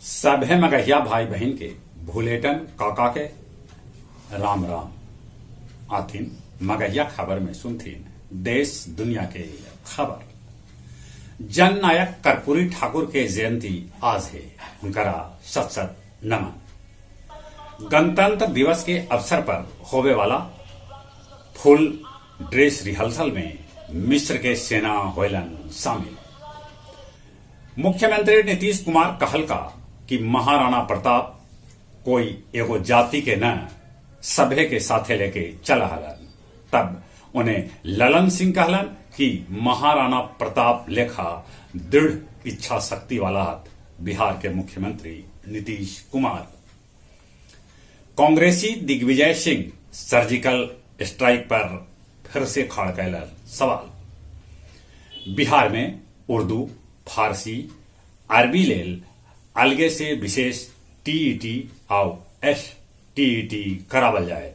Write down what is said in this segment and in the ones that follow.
सभे मगहिया भाई बहिन के भुलेटन काका के राम राम। आथिन मगहिया खबर में सुनथिन देश दुनिया के खबर। जननायक कर्पूरी ठाकुर के जयंती आज हे, उनकरा सत सत नमन। गणतंत्र दिवस के अवसर पर होवे वाला फुल ड्रेस रिहर्सल में मिस्र के सेना होयलन शामिल। मुख्यमंत्री नीतीश कुमार कहलका कि महाराणा प्रताप कोई एगो जाति के न सभे के साथे लेके चला हलन। तब उन्हें ललन सिंह कहलन कि महाराणा प्रताप लेखा दृढ़ इच्छा शक्ति वाला हथ बिहार के मुख्यमंत्री नीतीश कुमार। कांग्रेसी दिग्विजय सिंह सर्जिकल स्ट्राइक पर फिर से खड़ कैलन सवाल। बिहार में उर्दू, फारसी, अरबी लेल अलगे से विशेष टीईटी आउ एसटीईटी करावल जाए।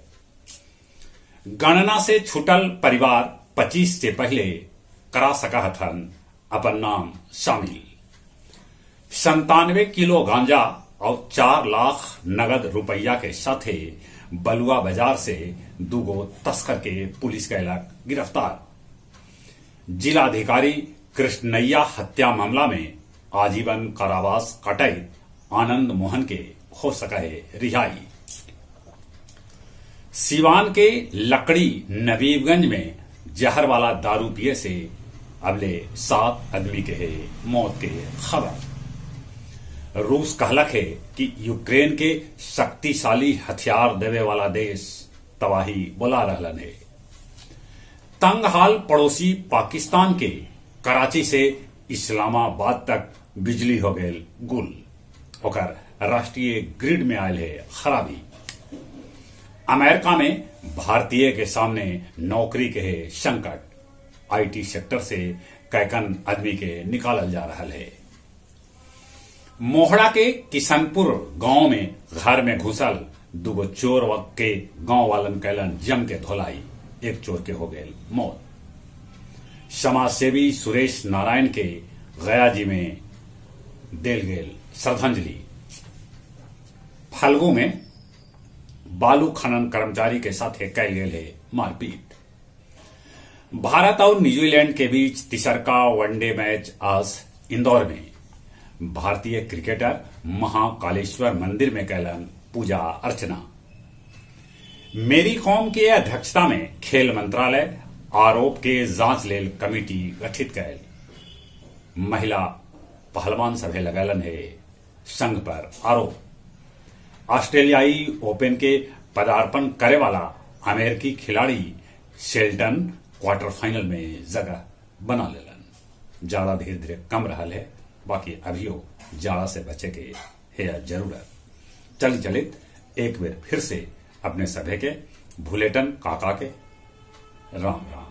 गणना से छूटल परिवार 25 से पहले करा सका हथन अपन नाम शामिल। 97 किलो गांजा और 4 लाख नगद रुपया के साथे बलुआ बाजार से दूगो तस्कर के पुलिस कैलक गिरफ्तार। जिलाधिकारी कृष्णैया हत्या मामला में आजीवन कारावास काटैत आनंद मोहन के हो सका है रिहाई। सिवान के लकड़ी नबीगंज में जहर वाला दारू पिए से अबले 7 आदमी के है मौत के खबर। रूस कहलक है कि यूक्रेन के शक्तिशाली हथियार देवे वाला देश तबाही बोला रहलन है। तंग हाल पड़ोसी पाकिस्तान के कराची से इस्लामाबाद तक बिजली हो गयल गुल, ओकर राष्ट्रीय ग्रिड में आयल है खराबी। अमेरिका में भारतीय के सामने नौकरी के है संकट, IT sector से कैकन आदमी के निकालल जा रहा है। मोहड़ा के किशनपुर गांव में घर में घुसल दूगो चोर के गांव वालन कैलन जम के धोलाई, एक चोर के हो गए मौत। समाजसेवी सुरेश नारायण के गया जी में देल गेल श्रद्धांजलि। फल्गु में बालू खनन कर्मचारी के साथे कैल गेल है मारपीट। भारत और न्यूजीलैंड के बीच तीसरका वनडे मैच आज इंदौर में। भारतीय क्रिकेटर महाकालेश्वर मंदिर में कैलन पूजा अर्चना। मेरी कॉम के अध्यक्षता में खेल मंत्रालय आरोप के जांच लेल कमेटी गठित कैल। महिला पहलवान सभे लगलन है संघ पर आरोप। ऑस्ट्रेलियाई ओपन के पदार्पण करे वाला अमेरिकी खिलाड़ी शेल्टन क्वार्टर फाइनल में जगह बना लेलन। जाड़ा धीरे धीरे कम रहा है, बाकी अभियो जाड़ा से बचे के है जरूरत। चल चलित एक बेर फिर से अपने सभे के भुलेटन काका के राम राम।